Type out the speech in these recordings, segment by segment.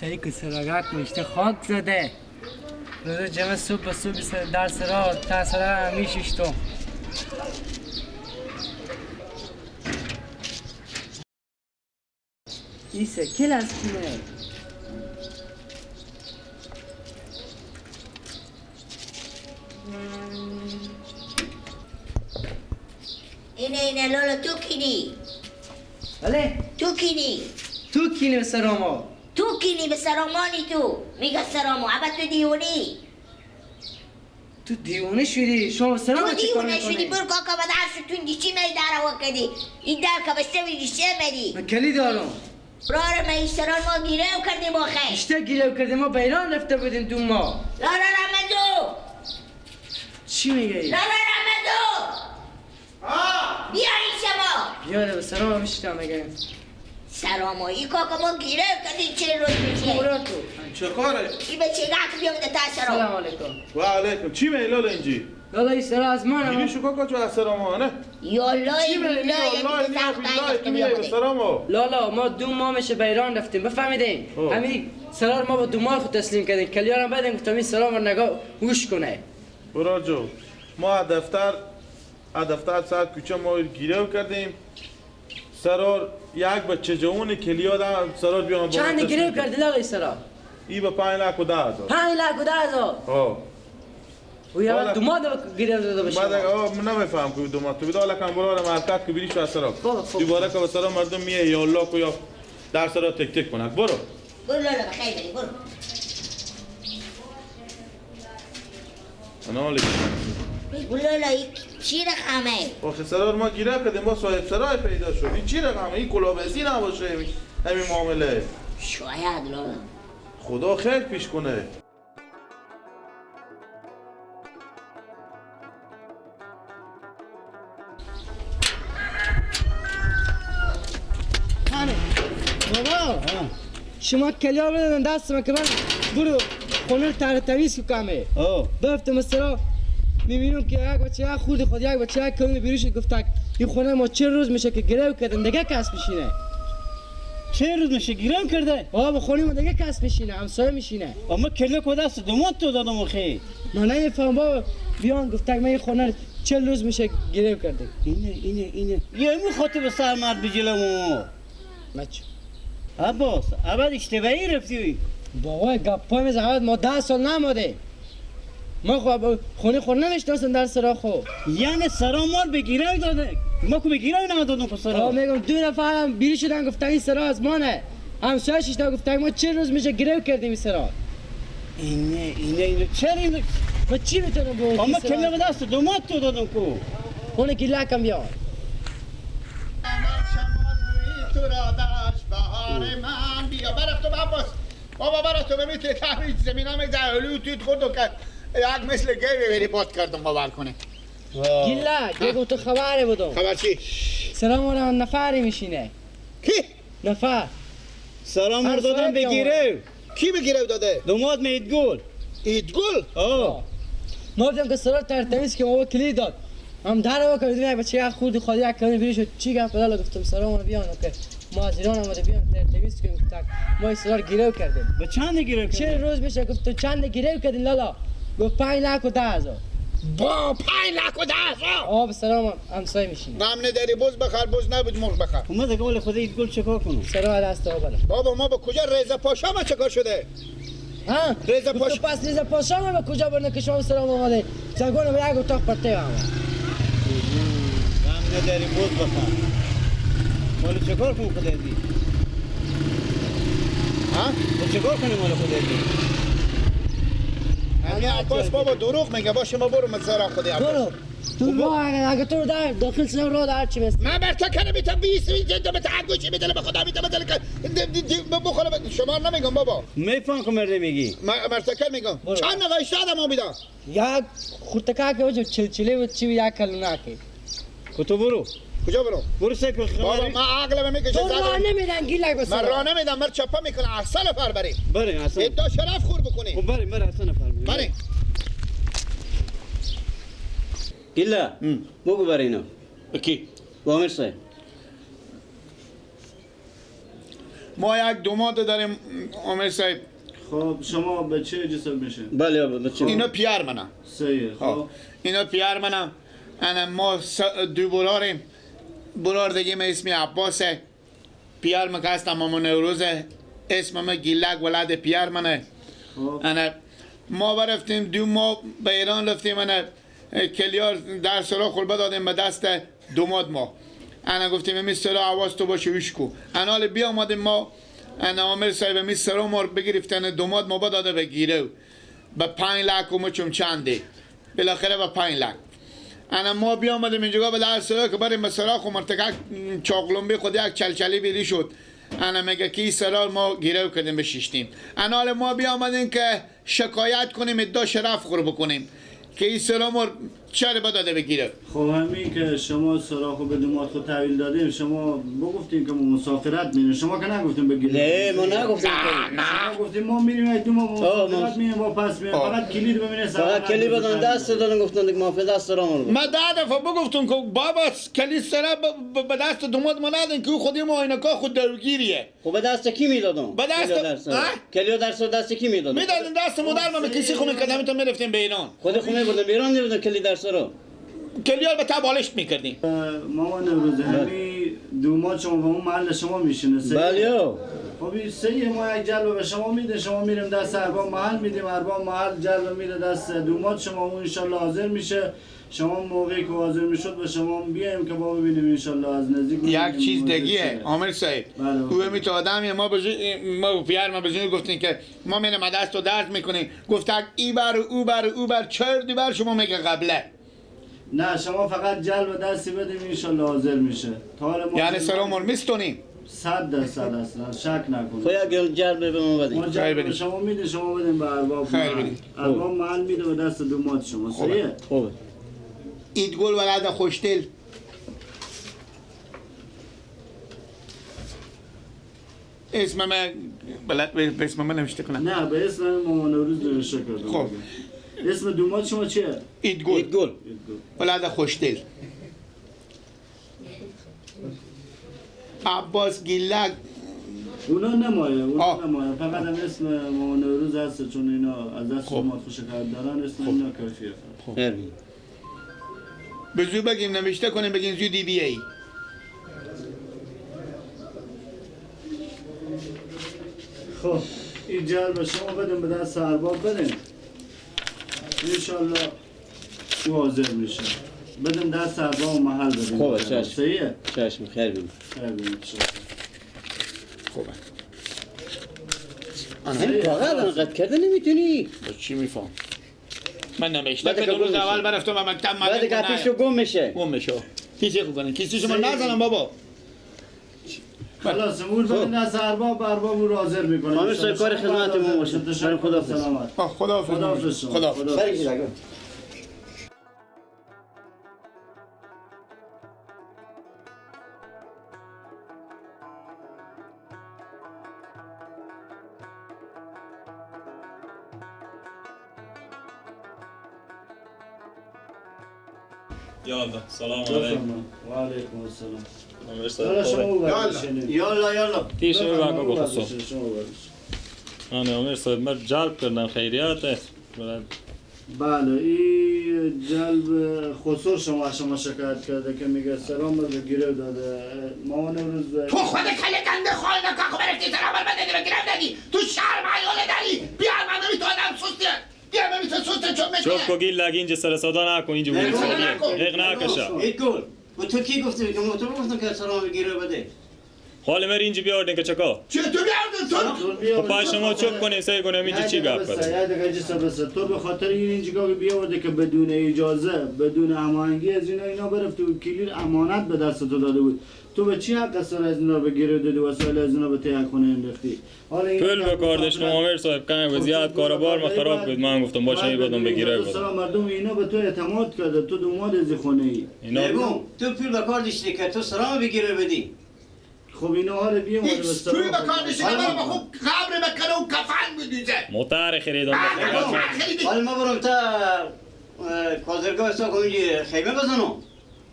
سعی که سراغک میشته خاک زده. روز جمعه صبح به صبح در سرا تا سرا میشیشتم. ایسه کل از کیمه؟ اینه اینه لالا تو کینی؟ بله؟ تو کینی؟ تو کینی به سرامو؟ تو کینی به سرامانی تو میگه سرامو ابا تو دیونی؟ تو دیونه شدی؟ شما سرامو چی کار میکنی؟ تو دیونه شدی برو کاکا به درس تو چی می داره وکدی؟ این در که بسته ویدی چه میدی؟ من کلی دارم براره ما این سران ما گیره کردیم آخه اشته گیره کردیم ما به ایران رفته بودیم دو ماه لالا رمضو چی میگه؟ لالا رمضو بیا این شما بیا به سرام میشتم میگه سرامایی کاکا ما گیره کردیم چه روز میشه برو تو چه کاره؟ این به چه گفت بیا تا سرام سلام علیکم و علیکم چی میگی لالا اینجی؟ لالا این سرا از من گیری شو کاکا چو از سرامو نه؟ یالای بالله لالا ما دو ماه میشه به ایران رفتیم بفهمیدین همین سرا ما با دو ماه خود تسلیم کردیم کلیارم بدیم گفتم این سرا رو نگاه گوش کنه برو جو ما دفتر ساعت کوچه ما گیره کردیم سرار یک بچه جوون کلیا دم سرار بیان چند گیره کردی لالا سرا؟ ای به 5,10,000 5,10,000 ها و یا دو ماه گیره داده باشه بعد من نمیفهم که دو ماه تو بیدا لکن برو مرکز که بری شو سرا دوباره که سرا مردم میه یا الله کو یا در سرا تک تک کنه برو برو لالا بخیر بری برو انا علیکم لالا این چی رقمه؟ آخه سرار ما گیره کردیم با صاحب سرای پیدا شد این چی رقمه؟ این کلاه نباشه همین معامله شاید لالا خدا خیر پیش کنه بابا شما کلیا بدن دست من که من برو خونه رو تر تمیز کنم بفتم سرا میبینم که یک بچه یک خورد خود یک بچه یک کلون بیروش گفت این خونه ما چه روز میشه که گرو کردن دیگه کس میشینه چه روز میشه گرو کرده؟ آه خونه ما دیگه کس میشینه همسایه میشینه اما کلیا که دست دومات تو دادم آخه من نمیفهم بابا بیان گفت من این خونه چه روز میشه گرو کرده اینه اینه اینه یه می خاطر به سر مرد بجلمو مچ عباس اول اشتباهی رفتی بابا گپای میزنه ما 10 سال نماده ما خب خونه خور نمیشناسن در سرا خو یعنی سرا مال به گیره داده ما کو به گیره ندادم کو سرا میگم دو نفر هم بیری شدن گفتن این سرا از مانه همسایه شش تا گفتن ما چه روز میشه گرو کردیم این سرا اینه اینه اینه چرا اینه ما چی میتونم بگم اما کله به دست دومات تو دادم کو اون گیلکم بیا تو را داشت بهار من بیا برف تو عباس بابا برف تو ببین تحریج زمینم زهلو توت خورد و کرد یک مثل گی ببری باد کردم باور کنه گیلک بگو تو خبره بودم خبر چی؟ سلام علیکم نفری میشینه کی؟ نفر سلام رو دادم به گیره کی به گیره داده؟ دوماد می ایدگل ایدگل؟ آه ما گفتم که سرا تر تمیز که ما کلید داد هم در وا کردیم یک بچه یک خورد خود یک کلمه بیری شد چی گفت بدل گفتم سلام بیان که ما از ایران آمده بیان تمیز کنیم تک ما سرا گیره کردیم به چند گیره کردیم؟ چه روز میشه گفت تو چند گیره کردین لالا گفت 5,10,000 با 5,10,000 آب سلام همسایه میشینه غم نداری بز بخر بز نبود مرغ بخر ما دیگه اول خود ایدگل چیکار کنم سلام دست بابا بابا ما به کجا رضا پاشا ما چیکار شده ها رضا پاشا پس رضا پاشا ما به کجا برنه که شما سلام آمده زگون به یک اتاق پرته هم غم نداری بز بخر مال چیکار کنم خود ازی ها چیکار کنیم مال خود ازی همین عباس بابا دروغ میگه باشه ما برو مزارا خودی عباس برو تو راه اگه تو رو در داخل سنم راه در چی مثل من بر تو کنم بیتم 20 جدا به تعگوشی میدله به خدا میتم بدل بخوره شما نمیگم بابا میفهم که مرده میگی مرتکل میگم چند نقایش دادم ما بیدم یک خورتکا که وجه چلچله بود چی یک کلونا که تو برو کجا برو برو سکو بابا من عقل میکشه تو راه نمیدن گیلک بسر من راه نمیدم من چپا میکنه احسن نفر بریم بریم احسن ادعا شرف خور بکنی خب بریم بریم احسن نفر بریم گیلا بگو برای اینا کی با امیر صاحب ما یک دوماد داریم عمر صاحب. خب شما به چه جسم میشه؟ بله به چه؟ اینا پیار منه. صحیح. خب اینا پیار منه. انا ما دو براریم. برار دیگه من اسمی عباسه. پیار من که هستم ماما نوروزه. اسم من گیلک ولد پیار منه. انا ما برفتیم 2 ماه به ایران رفتیم. انا کلیار در سرا خلبه دادیم به دست دوماد ما. انا گفتیم می سرا عواز تو باشه ویش کو. انا حالا بیا آمدیم ما انا عامر صاحب می سرا ما بگرفتن دوماد ما داده به گیره به 5 لک و مچم چنده بالاخره به 5 لک. انا ما بیا آمدیم اینجا به در سرا که بریم به سرا خو مرتکک چاقلمبی خود یک چلچلی بیری شد. انا میگه که این سرا ما گیره کردیم بشیشتیم. انا حالا ما بیا آمدیم که شکایت کنیم ادعا شرف خور بکنیم که این سرا ما چرا بداده بگیره. خب همین که شما سراخو به دوماد خود تحویل دادیم، شما بگفتیم که ما مسافرت میریم، شما که نگفتیم بگیریم. نه ما نگفتیم. نه شما گفتیم ما میریم یک دو ماه مسافرت میریم و پس میریم، فقط کلید ببینید. فقط کلید بدن دست دادن، گفتن که ما دست سرا ما. ما 10 دفعه بگفتم که بابا کلید سرا به دست دوماد ما ندین که خودی ما اینکا خود درگیریه. خب به دست کی میدادم؟ به دست کلید درس دست کی میدادم؟ میدادن دست مادر ما کسی خو میکردم تو میرفتیم به ایران. خود خو میبردم به ایران، نمیدادم کلید درس رو. کلیار به تبالشت میکردیم. مامان نوروزه همی دوماد شما به اون محل شما میشینه. بله. خب این سه ما یک جلوه به شما میده، شما میریم دست ارباب محل میدیم، ارباب محل جلوه میده دست دوماد شما، اون انشالله حاضر میشه. شما موقعی که حاضر میشد به شما بیایم که با ببینیم انشالله از نزدیک. یک چیز دیگه عامر صاحب، او می تو آدمی ما ما پیار ما بزنی گفتین که ما میریم دست و درد میکنیم، گفت ای بر او بر او بر چرا بر شما میگه قبله. نه شما فقط جلب دستی بدیم انشالله حاضر میشه. یعنی سلام میستونیم 100% اصلا شک نکنید. خب اگر جلب به ما بدیم. ما جلب شما میده، شما بدیم به ارباب. خیر بدیم. ارباب محل میده به دست دوماد شما. صحیحه؟ خوبه. ایدگل ولد خوشدل. اسم من بلد به اسم من نوشته کنم. نه به اسم مامان نوروز نوشته کردم. خب اسم دوماد شما چیه؟ ایدگل. ایدگل ولد خوشدل. عباس گیلک. اونا نمایه، اونا نمایه، فقط هم اسم مامان نوروز هست چون اینا از دست دوماد خوش شکایت دارن، اسم اینا کافیه. خب به زود بگیم نوشته کنیم بگیم زودی بیایی. خب این جلب شما بدیم به دست ارباب بدیم انشالله او حاضر میشه. بدیم دست ارباب محل بدیم. خوبه چشم. صحیحه؟ چشم خیر بینیم. خیر بینیم. خوبه. این کاغذ انقدر کرده نمیتونی. چی میفهم؟ من نمیشته که روز اول برفتم و مکتب بعد که پیشو گم میشه. گم میشه. کیسه خوب کنن. کیسه شما نزنم بابا. خلاص امور بدین دست ارباب، ارباب او رو حاضر میکنه. خانم صاحب کار خدمتمون باشه. خدا سلامت. خدا حافظ. خدا حافظ. یالا سلام علیکم. و علیکم السلام. یالا یالا تیشه بگو بخصوص. آنه عمر صاحب من جلب کردم خیریات. بله این جلب خسرو شما شکایت کرده که میگه سلام به گیره داده. مامان روز تو خود کله گنده خواهی نکن برفتی سلام بر من دادی به گیره دادی تو شرم حیاله داری. بیا من تو آدم سوسته. بیا من تو سوسته چون میکنه. چوب کو گیل لگ اینجا سر صدا نکن اینجا بودی حق نکشه. ایگول و تو کی گفتی که تو گفتم که سلام به گیره بده. حالا مر اینجا بیاردین که چکا؟ چه تو بیاردین تو؟ خب پای شما چوب کنین سعی کنیم اینجا چی گپ بده. تو به خاطر این اینجا بیاورده که بدون اجازه بدون هماهنگی از اینا برفت و کلید امانت به دست تو داده بود. تو به چی حق سر از اینا به گیره دادی وسایل از اینا به ته خونه انداختی؟ پول به کار داشتم عامر صاحب کم وضعیت کاروبار ما خراب بود. من گفتم باشه این بدم به گیره بدم. مردم اینا به تو اعتماد کرده، تو دوماد از خونه ای. اینا تو پول به کار داشتی که تو سلام به گیره بدی. خب اینا حالا بیام هیچ توی بکار نشینه برم خوب قبر بکنه و کفن بدوزه موتر خریدم. حالا ما برم تا کازرگاه حساب کنم خیمه بزنم.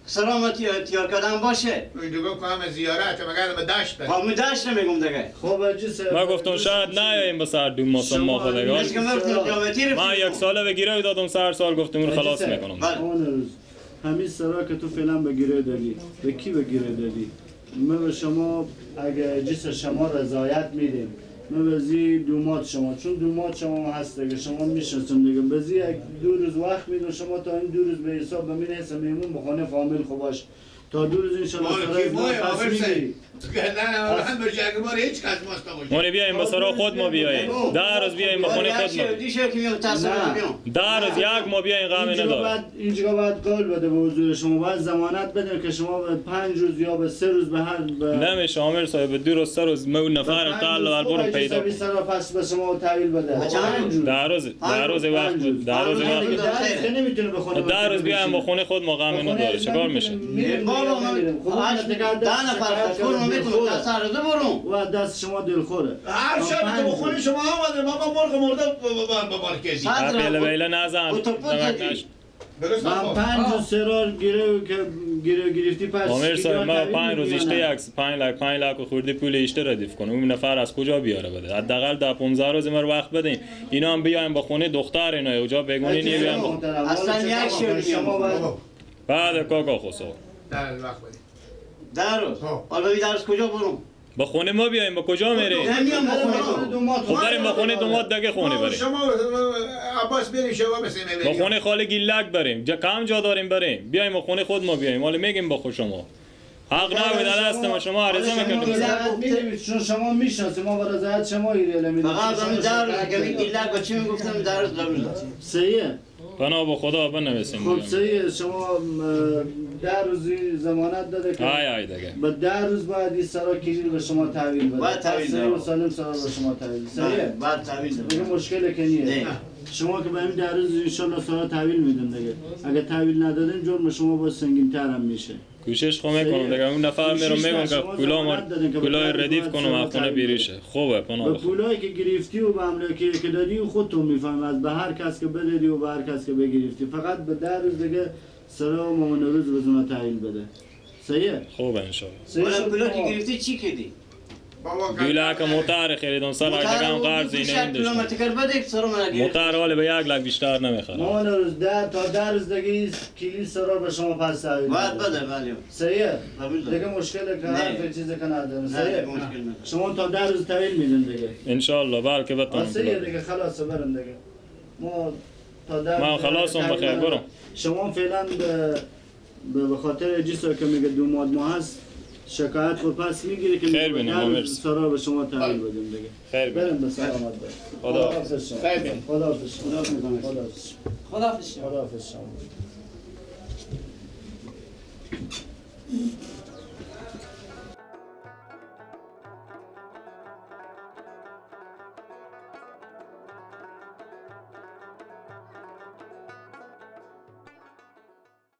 سلامتی تیار کردن باشه. دیگه که هم زیارت مگر به دشت بریم. خب دشت نمیگم دیگه. خب ما گفتم شاید نیاییم به سر دو ماه ما خود دیگه. ما یک ساله به گیره دادم سر سال گفتم اون خلاص میکنم. همین سرا که تو فعلا به گیره دادی، به کی به گیره دادی؟ ما به شما اگه جس شما رضایت میدیم، ما به دومات شما، چون دومات شما هست دیگه، شما میشناسم دیگه، به یک دو روز وقت میدم شما تا این دو روز به حساب به من حساب میمون بخونه فامیل خو باش تا دو روز ان شاء الله پس میگیری. نه هم برجه بار هیچ کس ماستا باشه. ما بیایم با سرا خود ما بیایم. 10 روز بیایم با خونه خود ما. 10 روز یک ما بیایم غم نداره. اینجا باید قول بده به حضور شما، باید ضمانت بده که شما به 5 روز یا به 3 روز به هر نمیشه عامر صاحب 2 روز 3 روز ما اون نفرم تعال برم پیدا کنم. سرا پس به شما تحویل بده. 10 روز 10 روز وقت 10 روز وقت نمیتونه به خونه. 10 روز بیایم با خونه خود ما غم نداره. چیکار میشه؟ 10 نفر خود میتونم تا سر روز برم و دست شما دلخوره. هر شب تو خونه شما آمده ما مرغ مرده با کسی. بیله بیله نزن. من 5 روز سرار گیره که گیره گرفتی پس عامر صاحب ما 5 روز اشته یک 5 لک 5 لک خورده پول اشته ردیف کنه. اون نفر از کجا بیاره بده؟ حداقل 10 15 روز ما وقت بدین. اینا هم بیایم با خونه دختر اینا اونجا بگونی نی بیایم. اصلا یک شب بعد کاکا خسرو در وقت بدین. 10 روز. حالا ببین 10 روز کجا برم؟ با خونه ما بیایم با کجا میریم؟ نمیام با خونه دومات. خب بریم با خونه دومات دیگه خونه بریم. شما عباس بریم شما بسیم با خونه خاله گیلک بریم. جا کم جا داریم بریم. بیایم با خونه خود ما بیایم. حالا میگیم با خود شما. حق نبود دست ما شما عرضه میکنیم. چون شما میشناسیم ما با رضایت شما ایره میدیم. فقط 10 روز که گیلک با چی میگفتم 10 روز قبول. صحیحه. بنا به خدا بنویسیم. خب صحیحه شما 10 روزی ضمانت داده که آی آی دیگه با 10 روز باید این سرا کلید به شما تحویل بده. باید تحویل بده. سالم سرا به شما تحویل. صحیحه؟ باید تحویل بده. دیگه مشکل که نیست. شما که به این 10 روز ان شاء الله سرا تحویل میدم دیگه. اگه تحویل ندادین جرم شما باز سنگین‌تر هم میشه. کوشش خو میکنم دیگه. اون نفر میرم میگم که پولا ردیف کنم از خونه بیریشه. خوبه پناه به پولایی که گرفتی و به املاکی که دادی و خودتون میفهمی از به هر کس که بدادی و به هر کس که بگرفتی. فقط به 10 روز دیگه سرا و مامان روز بزونه تحویل بده. صحیحه؟ خوبه ان شاء الله. پولا که گرفتی چی کردی؟ 2 لک موتر خریدم، 3 لک دیگه هم قرض اینه میدم. موتر حالا به 1 لک بیشتر نمیخرم. مامان روز 10 تا 10 روز دیگه کلی سرا به شما پس تحویل باید بده. بله صحیحه؟ دیگه مشکل که هر چیزی که نداره. صحیحه؟ شما تا 10 روز تحویل میدن دیگه ان شاء الله بلکه بتونم. صحیحه دیگه خلاص برم دیگه. ما تا 10 من خلاصم بخیر برم. شما فعلا به خاطر جیسا که میگه دوماد ما هست شکایت خود پس میگیره که خیر بینیم. سرا به شما تحویل بدیم دیگه. خیر بینیم. بریم به سلامت بریم. خدا حافظ شما. خیر بینیم. خدا حافظ شما. خدا حافظ شما. خدا حافظ شما. خدا حافظ شما.